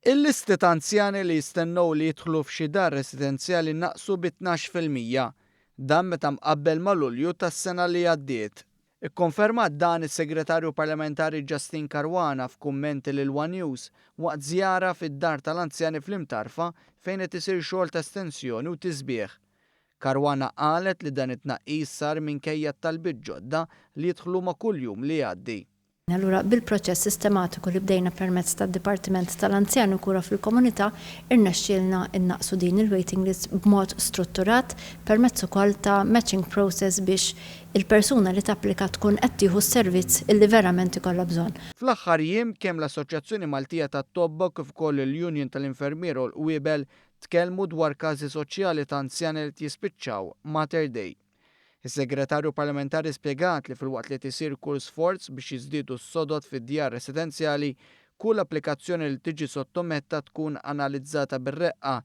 Il-listi ta' anzjani li jistennew li jidħlu f'xi dar residenzjali naqsu bi 12%. Dan meta mqabbel ma' Lulju tas-sena li għaddiet. Ikkonfermat dan is-Segretarju Parlamentari Justyne Caruana f'kummenti lil One News waqt żjara fid-dar tal-anzjani fl-Imtarfa fejn qed isir xogħol ta' estensjoni u tisbieħ. Caruana qalet li dan it-tnaqqis sar minkejja t-talbiet ġodda li jidħlu ma' kull jum li jgħaddi. Allura bil-proċess sistematiku li bdejna permezz tad-Dipartiment tal-Anzjani u Kura fil-Komunità irnexxielna innaqsu din il-waiting list b'mod strutturat permezz ukoll ta' matching process biex il-persuna li tapplika tkun qed tieħu s-servizz illi verament ikollha bżonn. Fl-aħħar jiem kemm l-Assoċjazzjoni Maltija tat-Tobba kif ukoll il-Union tal-Infermiera u l-Qwiebel tkellmu dwar każi soċjali ta' anzjani li jispiċċaw Mater Dei. Is-Segretarju Parlamentari spjegat li filwaqt li tisir kull sforz biex jiżdiedu s-sodod fid-djar residenzjali, kull applikazzjoni li tiġi sottomessa tkun analizzata bir-reqqa,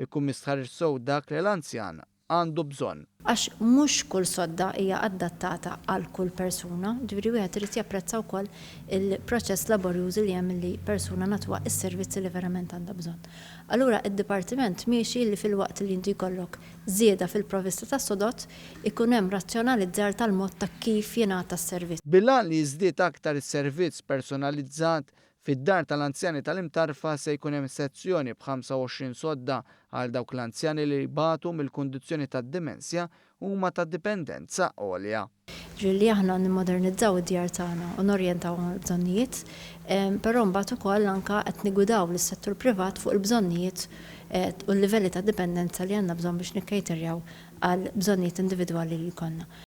ikun mistħarreġ sew dak li l-anzjan għandu bżonn. Għax mhux kull sodda hija adattata għal kull persuna, ġifieri wieħed irid japprezza wkoll il-proċess laborjuż li hemm li persuna nagħtuha s-servizzi li verament għandha bżonn. Allura id-dipartiment miexi li filwaqt li inti jkollok żieda fil-provista ta' sodod, ikun hemm razzjonalizzar tal-mod ta' kif jingħata s-servizz. Bil-għan li jiżdied aktar is-servizz personalizzat, fid-dar tal-anzjani tal-Imtarfa se jkun hemm sezzjoni b'25 sodda għal dawk l-anzjani li jbatu mill-kundizzjoni tad-dimensja u huma ta' dipendenza għolja. Ġifieri li aħna nimmodernizzaw id-djar tagħna u norjentawhom għall-bżonnijiet, però mbagħad ukoll anke qed niggwidaw lis-settur privat fuq il-bżonnijiet u l-livelli ta' dipendenza li għandna bżonn biex nikkejterjaw għal bżonnijiet individwali li jkollna.